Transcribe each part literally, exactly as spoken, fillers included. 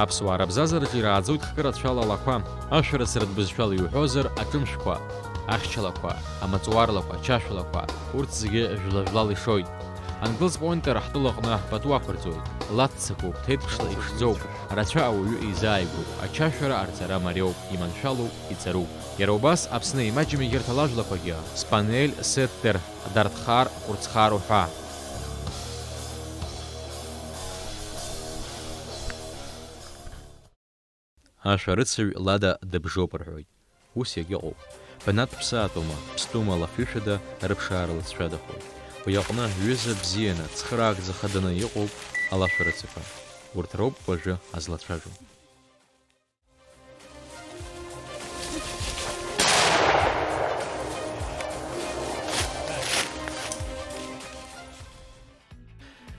Аԥсуаа рыбзазараҿы ирааӡоит хкы рацәала алақәа. Ашәарыцаратә бызшәала иуҳәозар, аҿымшәқәа, ахьчалақәа, амаҵуарлақәа, ачашәалақәа, урҭ зегьы жәла-жәлала ишоит. Англс Пойнтер ҳтәылаҟны пату ақәырҵоит, лаццакуп, ҭеиҭԥшла иԥшӡоуп, рацәа ауаҩы изааигәоуп, ачашәара арҵара мариоуп, иманшәалоуп, иҵаруп. Иара убас Аԥсны имаҷым егьырҭ алажәлақәагьы, Спанель, Сеттер, Дартхар, Кәырцхар уҳәа. Ашәарыцаҩ Лада дыбжоуп рҳәоит. Ус иагьыҟоуп. Бнатә ԥсаатәума, ԥстәума лафҩышәада рыԥшаара лыҵшәадахоит. Уи аҟны ҩыза бзианы, цхыраагӡа хаданы иҟоуп алашәарыцақәа. Урҭ роуп уажәы ҳазлацәажәо.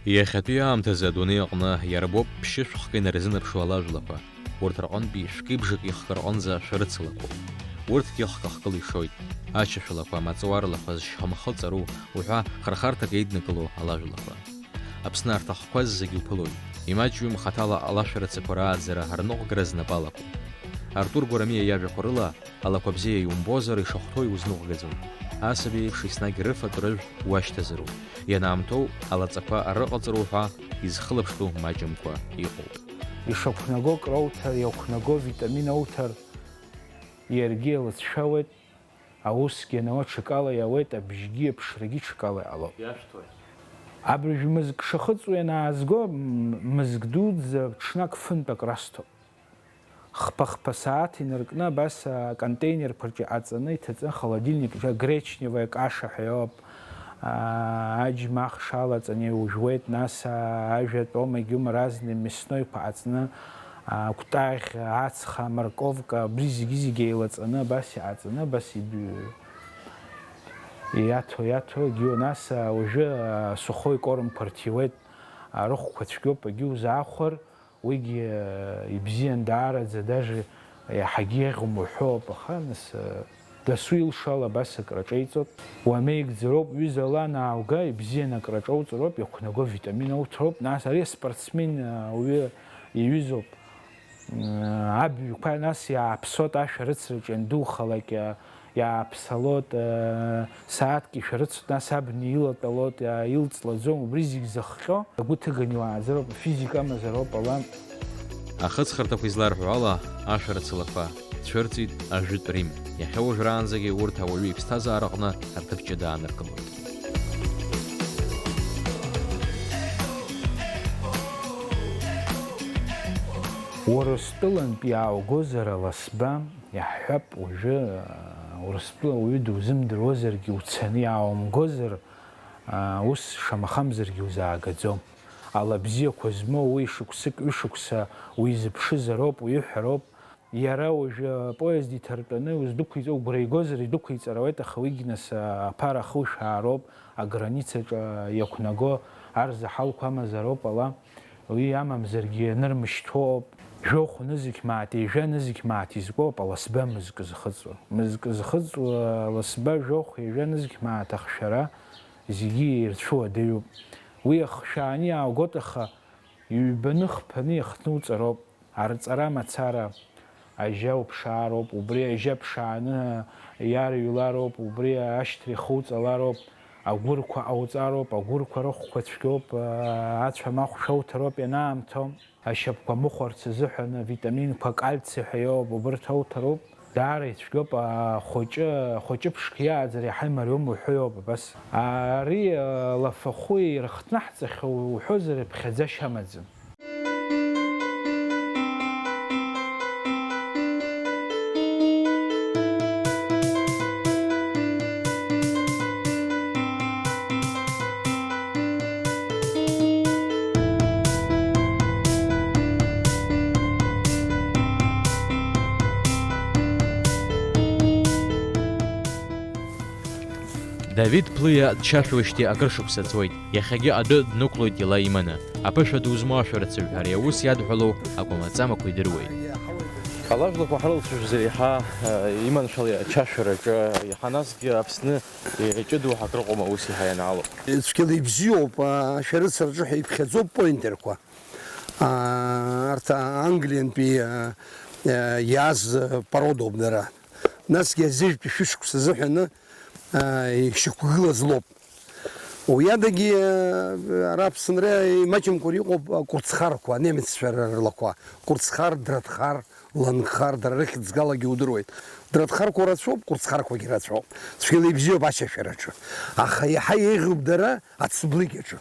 Иахьатәи аамҭазы адунеи аҟны иарбоуп ԥшьышәхк инарзынаԥшуа алажәлақәа. Урҭ рҟынтәи шәки бжаки хкы рҟынӡа шәарыцалақәоуп. Урҭгьы хкы-хкыла ишоит. Ачашәалақәа, амаҵуарлақәа, зшьха мхы ҵару уҳәа хырхарҭак еиднакыло алажәлақәа. Аԥсны арҭ ахқәа зегьы уԥылоит. Имаҷҩым хаҭала алашәарыцақәа рааӡара рныҟәгара знапы алаку. Артур Гәарамиа иажәақәа рыла, алақәа бзиа иумбозар, ишахәҭоу иузныҟәгаӡом. Асаби еиԥш еснагь рыфатә-рыжә уашьҭазароуп. Ианаамҭоу алаҵақәа рыҟаҵароу ҳәа изхылаԥштәу маҷымкәа иҟоуп. Ишақәнаго кроуҭар, иақәнаго витамин ауҭар, иаргьы еилыҵшәауеит. Аусгьы анауа ҽакала иауеит, абжьгьы аԥшрагьы ҽакала иҟалоит. Иашәҭуеит. Абыржә мызк шахыҵуа ианаазго, м-, мызк дуӡӡа ҽнак фынтәак расҭоит. Хԥа-хԥа сааҭ инаркны абас аконтейнерқәа рҿы иҟаҵаны иҭаҵаны, холодильник рҿы гречневая каша ҳәа иоуп. Аа, аџьма ахш алаҵаны иужәуеит, нас, аа, ажәа тәом, егьума разный мясноиқәа ҟаҵны, аа, кәтаӷь, ацха, аморковка, абри зегьы-зегьы еилаҵаны, абас иҟаҵаны, абас иб-, иаҭо, иаҭо, егьиу, нас, аа, уажәы, аа, сухой корм ԥырҭиуеит, аа, рыхәқәа цәгьоуп, егьиу, заахәар, уигьы, э, ибзиан даараӡа, даже иаҳагьы еиӷьым уҳәоуп, аха, нас, э, дасу илшала абас акраҿеиҵоит. Уамеигӡароуп, ҩыза ала анаауга, ибзиан акраҿоуҵароуп, иақәнаго витамин ауҭроуп, нас ари аспортсмен, э, ауаҩы иҩызоуп. Э, абҩқәа нас иааԥсоит ашәарыцараҿы иандухалак, э, Иааԥсалоит, сааҭк ишәарыцоит, нас абна илатәалоит, илҵлаӡом, убри зегь зыхҟьо, агәы ҭыганы иуааӡароуп, афизика амазароуп ала. Ахыҵхырҭақәа изларҳәо ала, ашәарыцалақәа цәырҵит ажәытә Рим. Иахьа уажәраанӡагьы урҭ ауаҩы иԥсҭазаараҟны рҭыԥ ҷыда ааныркылоит. Урыстәылантә иааугозар аласба, Иаҳҳәап, уажәы, аа, Урыстәыла ауаҩы дузымдыруазаргьы, уцаны иааумгозар, аа, ус шамахамзаргьы узаагаӡом. Ала бзиақәа змоу уи шықәсык, ҩышықәса уизыԥшызароуп, уиҳәароуп. Иара уажәы апоезд иҭартәаны уздәықәиҵо, угәра игозар идәықәиҵар ауеит, аха уигь нас, аа, аԥара ахушәаароуп, аграницаҿы иақәнаго арзаҳалқәа амазароуп ала. Уи амамзаргьы нырмышьҭуоуп. Жәохә нызқь мааҭ, ҩажәа нызқь мааҭ изкуоуп аласба мызкы зхыҵуа. Мызкы зхыҵуа аласба жәохә, ҩажәа нызқь мааҭ ахшәара зегьы ирцәыуадаҩуп. Уи ахшәааны иааугоит, аха ҩбаны, хԥаны иахҭнуҵароуп. Арҵара мацара, ажьа уԥшаароуп, убри ажьа ԥшааны иарыҩлароуп, убри ашьҭра ихуҵалароуп, агәырқәа ҟауҵароуп, агәырқәа рыхәқәа цәгьоуп, ацәа амахә шәоуҭароуп ианаамҭоу. Ашьапқәа мыхәарц азыҳәан авитаминқәа, акальци ҳәа иоуп, убырҭ ауҭароуп. Даара ицәгьоуп, ахәыҷы, ахәыҷы ԥшк иааӡар иаҳа имариоума уҳәои ауп абас. Ари, лафахәы ирыхҭнаҳҵахьоу уҳәозар, иԥхьаӡашьа амаӡам. Давид Плиа дчашәуеижьҭеи акыр шықәса ҵуеит. Иахьагьы адәы днықәлоит ила иманы. Аԥышәа ду змоу ашәарыцаҩ ҳәа ари аус иадҳәалоу агәамаҵамақәа идыруеит. Алажәлақәа ҳрылцәажәозар еиҳа, э, иманшәалеи ачашәараҿы, еиҳа насгьы Аԥсны, э, иҷыдоу ҳәа акрыҟоума ус еиҳа ианаало? Цәгьала ибзиоуп, ашәарыцараҿы ҳәа иԥхьаӡоуп поинтерқәа. аа, арҭ Англиантәи, аа, иааз породоуп дара. Насгьы азыжәтәи шәышықәса азыҳәаны, аа, ишьақәгылаз лоуп. Уи адагьы, аа, ара Аԥсынра имаҷымкәа иҟоуп акурцхарқәа, анемеццәа рлақәа. Курцхар, дратхар, ланхар, дара рыхьӡ галагьы удыруеит. Дратхарқәа рацәоуп, курцхарқәагьы рацәоуп. Цәгьала ибзиоуп ачашәараҿы. Аха иаҳа еиӷьуп дара ацыблыкьаҿы.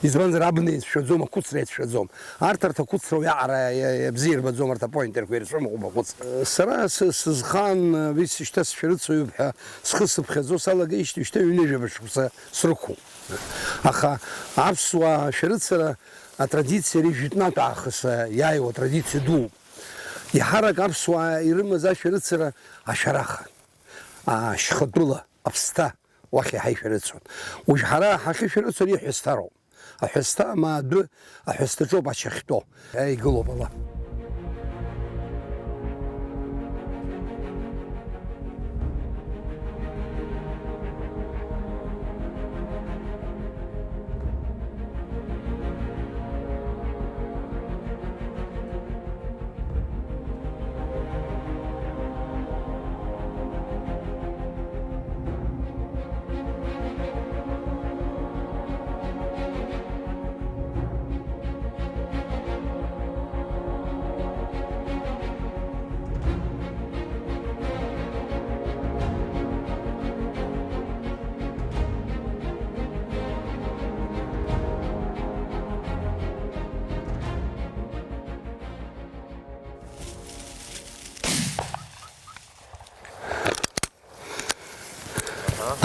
Избанзар, абна иацәшәаӡом, ақәыцра иацәшәаӡом. Арҭ, арҭ ақәыцра уиаҟара иа-, иа-, бзиа ирбаӡом, арҭ апоинтерқәа ирцәымӷуп ақәыцра. Сара сы-, сызхаан, уи шьҭа сшәарыцаҩуп ҳәа схы сыԥхьаӡо салагеижьҭеи шьҭа ҩынҩажәаба шықәса срықәуп. Аха аԥсуаа шәарыцара атрадициа ари жәытәнатә аахыс иааиуа традициа дууп. Еиҳарак аԥсуаа ирымаз ашәарыцара ашәарахын, ашьхатәыла, аԥсҭа, уахь иаҳа ишәарыцон. Уажә ҳара ҳахьышәарыцо ари аҳәысҭароуп. Аҳәысҭа ма адәы, аҳәысҭаҿоуп ача ахьтәоу. Иааигылоуп ала.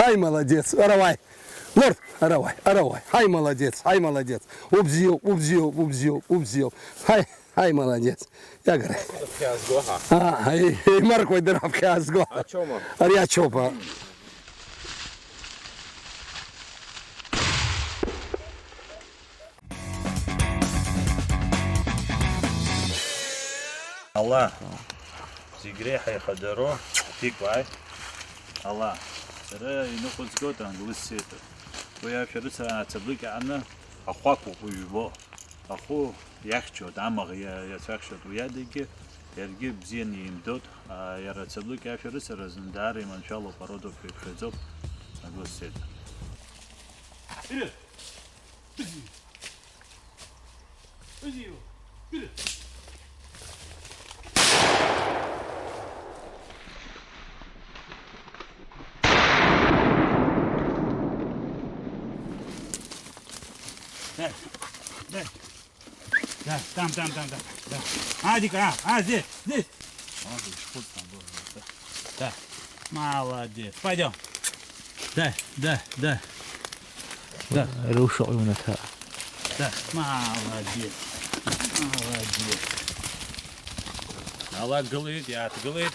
Ҳаи, молодец, ара уааи! Лорд, ара уааи, ара уааи! Ҳаи, молодец, ҳаи, молодец! Убзиоуп, убзиоуп, убзиоуп, убзиоуп! Ҳаи, ҳаи, молодец! Иагара! Ҳәа азго, ҳа. Аа, ҳаи, еимаркуеит дара ҳәа азго. Ачома. Ари ачома. Ала, зегь реиҳа ихадароу, Ҭикәа, ала, сара иныҟәызгоит англыз сеҭр. Уи ашәарыцара ацаблыкь ааны ахәақәоуп уи жәбо. Ахәы иахьчоит, амаӷ иа-, иацәахьчоит, уи адагьы иаргьы бзианы еимдоит. А, иара ацаблыкь ашәарыцара азын даара иманшәалоуп, ародоуп ҳәа иԥхьаӡоуп англыз сеҭр. Да, да. Да, там, там, там, там. Да. А, Дика, а, а, здесь, здесь. А, здесь, вот там, вот, вот, да. Да. Молодец. Пойдём. Да, да, да. Да. Рушо унаҭа. Да, молодец. Молодец. Ала гылеит, иааҭгылеит.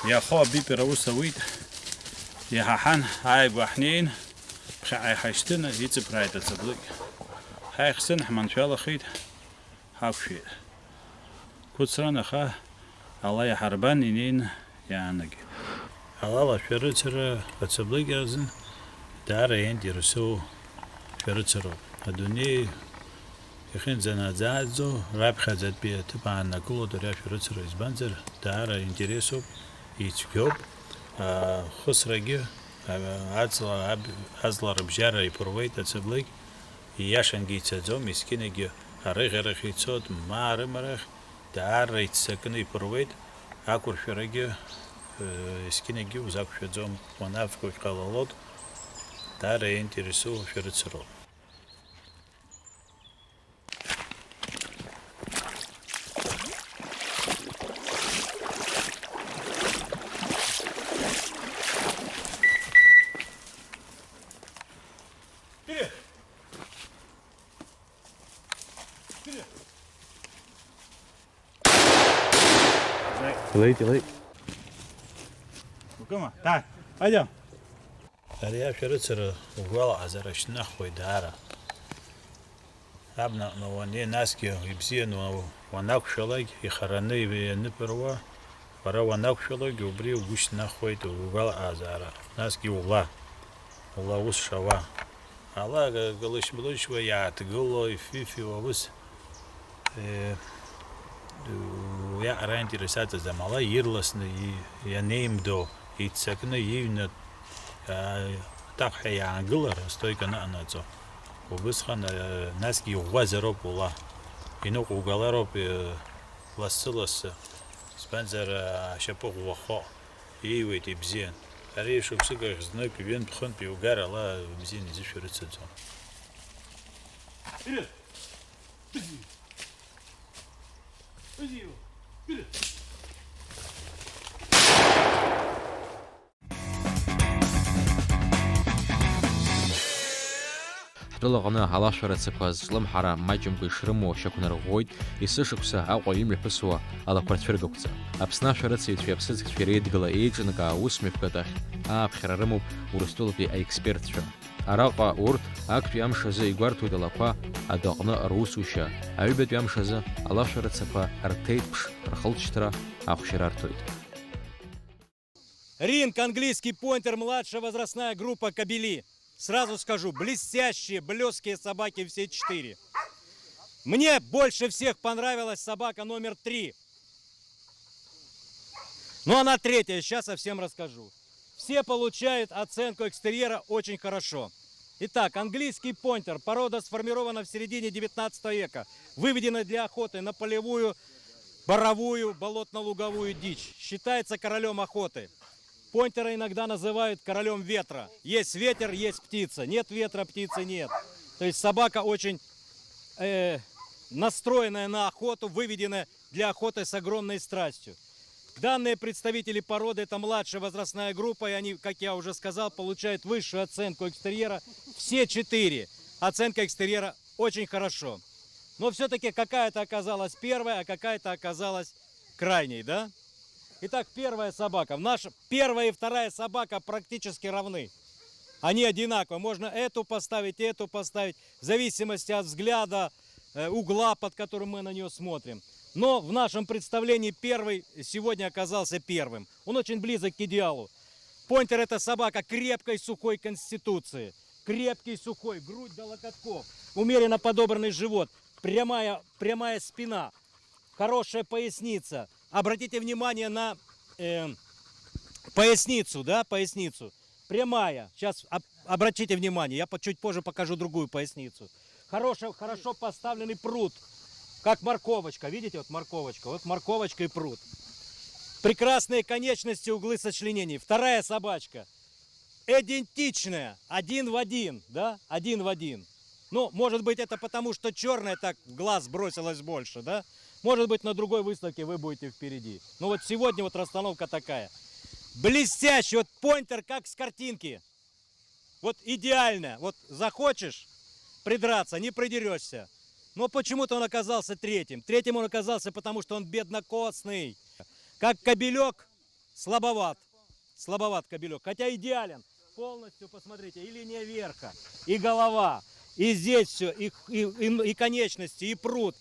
Иахо абипер аус ауит. Иҳаҳан, ааигәа ҳнеин, ԥхьаҟа иҳашьҭын, иҵыԥрааит ацаблыкь. Ҳаихсын, ҳманшәалахеит, ҳақәшәеит. Хәыцран, аха ала иаҳарбан инеины иаанагеит. Алал ашәарыцара ацаблыкь азын даара иинтересу шәарыцароуп. Адунеи иахьынӡанаӡааӡо, раԥхьаӡатәи аҭыԥ ааннакылоит ари ашәарыцара, избанзар, даара интересуп, ицәгьоуп, ахысрагьы, а, аҵла аб-, аҵла рыбжьара иԥыруеит ацаблыкь, ииашангьы ицаӡом, есқьынагьы арыӷьарахь ицоит, ма арымарахь, даара иццакны иԥыруеит, ақәыршәарагьы, э, есқьынагьы узақәшәаӡом, уанавгогь ҟалалоит, даара иинтересу шәарыцароуп. Илеит, илеит. Укыма? Так, пойдём. Ари ашәарыцара угәалаҟазаара шьҭнахуеит даара. Абнаҟны уаннеи, насгьы ибзианы уа-, уанақәшәалак, ихараны ианыԥыруа, уара уанақәшәалак, убри угәы шьҭнахуеит угәалаҟазаара, насгьы ула, ула ус шауа. Ала га-, галышь-млышьуа иааҭгыло, ифифиуа ус. Э, уиаҟара аинтерес аҵаӡам, ала ирласны и-, ианеимдо, иццакны иҩны, а, атахәҳәа иаангылар, астойка аныҟанаҵо. Убысҟан, э, насгьы иӷәӷәазароуп ула. Иныҟәугалароуп, э, лассы-лассы. Избанзар, э, ашьапы ӷәӷәахо ииуеит, ибзиан. Ари шықәсык ахь знык, ҩынтә-хынтә иугар ала бзиан изышәарыцаӡом. Ҳтәылаҟны алашәарацақәа зҿлымҳара маҷымкәа ишрымоу шьақәнарӷәӷәоит есышықәса Аҟәа имҩаԥысуа алақәа рцәыргақәҵа. Аԥсны ашәарыцаҩцәеи аԥсыӡкцәеи реидгыла еиҿынкаа аусмҩаԥгатә ахь ааԥхьара рымоуп Урыстәылатәи аекспертцәа. Араҟа урҭ актәи амш азы игәарҭоит алақәа адәаҟны русушьа, аҩбатәи амш азы алашәарацақәа рҭеиҭԥш рхылҵшьҭра ахәшьара рҭоит. Ринг, английский поинтер, младшая возрастная группа кобели. Сразу скажу, блестящие, блёсткие собаки все четыре. Мне больше всех понравилась собака номер три. Ну, она третья, сейчас я всем расскажу. Все получают оценку экстерьера очень хорошо. Итак, английский поинтер, порода сформирована в середине девятнадцатого века, выведена для охоты на полевую, боровую, болотно-луговую дичь. Считается королём охоты. Поинтера иногда называют королём ветра. Есть ветер, есть птица. Нет ветра, птицы нет. То есть собака очень, э, настроенная на охоту, выведенная для охоты с огромной страстью. Данные представители породы — это младшая возрастная группа, и они, как я уже сказал, получают высшую оценку экстерьера. Все четыре. Оценка экстерьера очень хорошо. Но всё-таки какая-то оказалась первая, а какая-то оказалась крайней, да? Итак, первая собака. Наша первая и вторая собака практически равны. Они одинаковы. Можно эту поставить, эту поставить, в зависимости от взгляда, э, угла, под которым мы на неё смотрим. Но в нашем представлении первый сегодня оказался первым. Он очень близок к идеалу. Поинтер — это собака крепкой, сухой конституции. Крепкий, сухой, грудь до локотков, умеренно подобранный живот, прямая, прямая спина, хорошая поясница. Обратите внимание на, э, поясницу, да, поясницу. Прямая. Сейчас об-, обратите внимание, я по-, чуть позже покажу другую поясницу. Хорошо, хорошо поставленный пруд, как морковочка. Видите, вот морковочка, вот морковочка и пруд. Прекрасные конечности, углы сочленений. Вторая собачка. Идентичная, один в один, да, один в один. Ну, может быть, это потому, что чёрная так в глаз бросилась больше, да? Может быть, на другой выставке вы будете впереди. Ну вот сегодня вот расстановка такая. Блестящий, вот поинтер как с картинки. Вот идеально. Вот захочешь придраться, не придерёшься. Но почему-то он оказался третьим. Третьим он оказался, потому что он беднокостный. Как кобелёк, слабоват. Слабоват кобелёк. Хотя идеален. Полностью посмотрите. И линия верха, и голова, и здесь всё, и, и, и, и конечности, и пруд.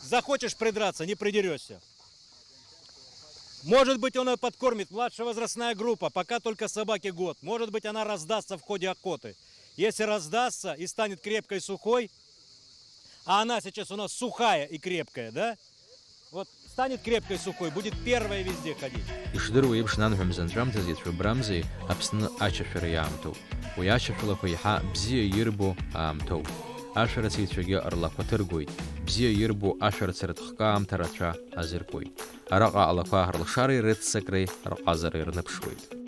Захочешь придраться, не придерёшься. Может быть, он её подкормит. Младшая возрастная группа. Пока только собаке год. Может быть, она раздастся в ходе охоты. Если раздастся и станет крепкой, сухой, а она сейчас у нас сухая и крепкая, да? Вот станет крепкой, сухой, будет первая везде ходить. Ишдыру еиԥш, нанҳәа мза анҵәамҭазеи цәыббрамзеи Аԥсны ачашәара иаамҭоуп. Уи ачашәалақәа еиҳа бзиа ирбо аамҭоуп. Ашәарацаҩцәагьы рлақәа ҭыргоит, бзиа ирбо ашәарыцаратә хкы аамҭа рацәа азыркуеит. Араҟа алақәа рлшареи рыццакреи рҟазара ирныԥшуеит.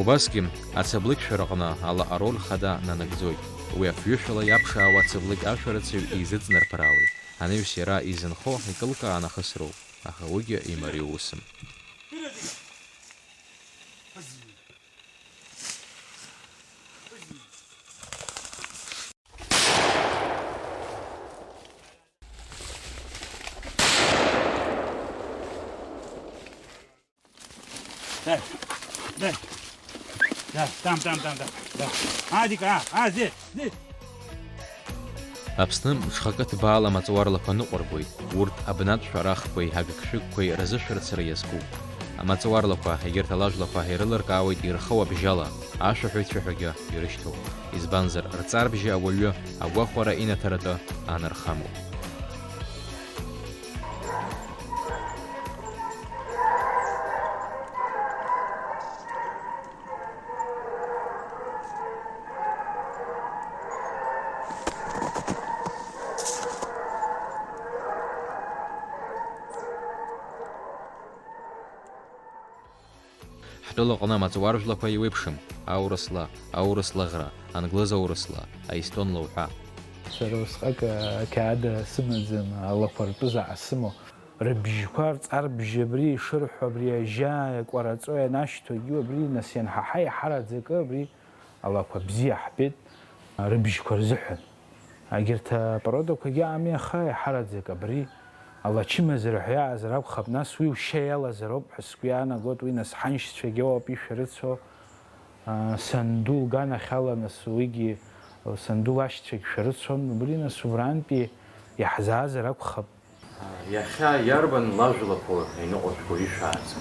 Убасгьы, ацаблыкьшәараҟны ала ароль хада нанагӡоит. Уи афҩышәала иаԥшаауа ацаблыкь ашәарыцаҩ изыҵнарԥыраауеит. Анаҩс иара изынхо икылкааны ахысроуп. аха уигьы имариоу усым. Дай, дай. Да, там, там, там, там. Да. А, Дика, а, а, здесь, здесь. Аԥсны мҽхакы ҭбаала амаҵуарлақәа ныҟәыргоит. Урҭ абнатә шәарахқәеи ҳагыгшәыгқәеи рзышәарыцара иазкуп. Амаҵуарлақәа, егьырҭ алажәлақәа ирылыркаауеит ирхоу абжьала, ашәаҳәаҩцәа ҳәагьы ирышьҭоуп. Избанзар, рҵарбжьы ауаҩы агәахәара инаҭаратәы анархамоуп. Ҳтәылаҟны амаҵуаржәлақәа еиуеиԥшым, аурысла, аурыс лыӷра, англыз аурысла, аестонла уҳәа. Сара усҟак ақьаада сымаӡам, алақәа ртәы заҟа сымоу. Рыбжьқәа, рҵарбжьы абри ишырҳәо, абри ажьа кәараҵо ианашьҭоугьы, абри нас ианҳаҳа, иҳараӡакы абри алақәа бзиа ҳбеит, рыбжьқәа рзыҳәан. Егьырҭ апородақәагьы аами, аха иҳараӡак абри ала ачымазара ҳәа иаазар акәхап, нас уи ушьа иалазароуп ҳәа сгәы иаанагоит, уи нас ҳаншьцәагьоуп ишәарыцо, а, санду лганахьала, нас уигьы санду лашьцәагь шәарыцон, убри нас убрантәи иаҳзаазар акәхап. Иахьа иарбан лажәлақәоу иныҟәышәго ишәааӡо?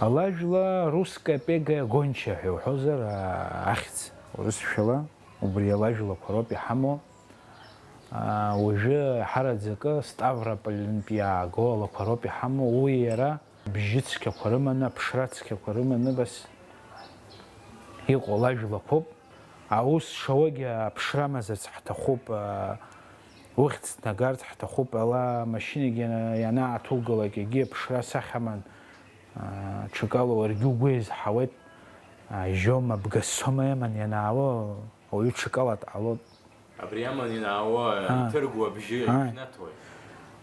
Алажәла русская пегая гончая ҳәа иуҳәозар, а, ахьӡ урысшәала, убри алажәлақәа роуп иҳамоу. А, уажәы ҳараӡакы Ставропольнтә иаагоу алақәа роуп иҳамоу, уи иара бжьы цқьақәа рыманы, аԥшра цқьақәа рыманы, абас иҟоу лажәлақәоуп. Аус шауагьы аԥшра амазарц ҳҭахуп, а, ухьӡ нагарц ҳҭахуп, ала амашьынагьы иана-, ианааҭугалак, егьи аԥшра асахьа аман, а, ҽакала уаргьы угәы еизҳауеит, а, жьома, бгасома иаман ианаало, ауаҩы ҽакала дҟалоит. Абри аман ианаало, а, иҭыргоу абжьы, а, ишәнаҭоит.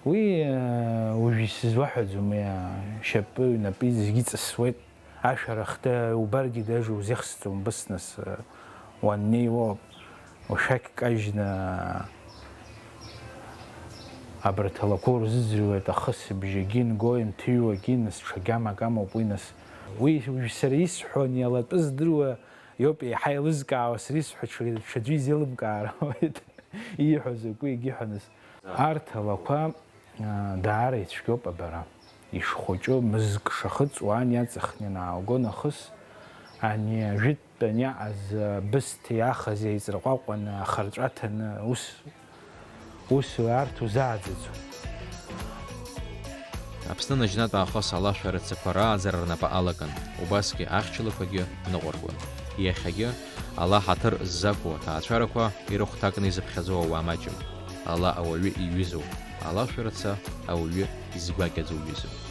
Уи, а, уажә исызуаҳәаӡом, уи, а, шьапы, ҩнапы зегьы ҵысуеит. Ашәарах, да, убаргьы даже узехсҵом, быснас, уаннеиуа, ушәақь кажьны, абарҭ алақәа урзыӡырҩуеит, ахысыбжьагьы, ингои, инҭыҩуагьы, нас ҽа гьамак амоуп уи, нас. Уи уажә сара исҳәо ани алатәы здыруа иоуп еиҳа еилызкаауа, сара исҳәо ҽа-, ҽаӡәы изеилымкаар ауеит, ииҳәо закәу егьиҳәа, нас. Арҭ алақәа, аа, даара ицәгьоуп абара. Ишхәыҷу мызк шахыҵуа ан иаҵахны ианаалго нахыс, ани ажәытәтәан иаҟаз абысҭеи ахази еиҵарҟәаҟәаны, ахырҵәаҭаны, ус, ус арҭ узааӡаӡом. Аԥсны наџьнатә аахыс алашәарыцақәа рааӡара рнапы алакын, убасгьы ахьчалақәагьы ныҟәыргон. Иахьагьы ала ҳаҭыр ззақәу аҭаацәарақәа ирыхәҭакны изыԥхьаӡоу ауаа маҷым. Ала ауаҩы иҩызоуп, алашәарыца ауаҩы изгәакьаӡоу ҩызоуп.